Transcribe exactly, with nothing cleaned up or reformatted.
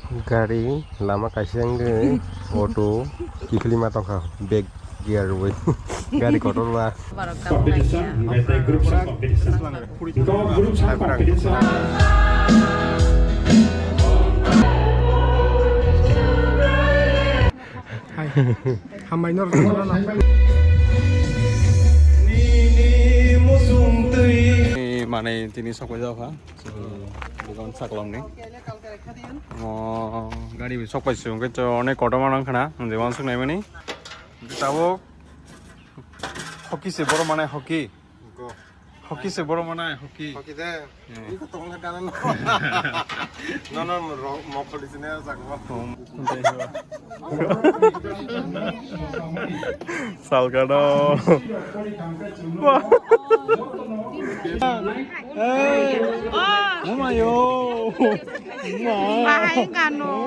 Gari lama kaisa wngwi auto kiphilima tongkha, back gear rwui gari kotorma. Competition, metai group song competition. Go group song competition. Hai. Hambai no rwchapna na. Mane tini sokbai jao kha. Dogan saklong ni. O gari bi sokpai se, hwnkhe to onek kotorma nang khana, hwnwi uansuk naimani. Hwnkhe tabuk hockey se borok mane hockey. Hockey se borok mane hockey. Hockey de. Hmm. Iko tongna gana no. No, no, no, ro-, mokoli sine jak mo. Hmm. Salkano. Wah. Hey. Mama yo. Bahai kano.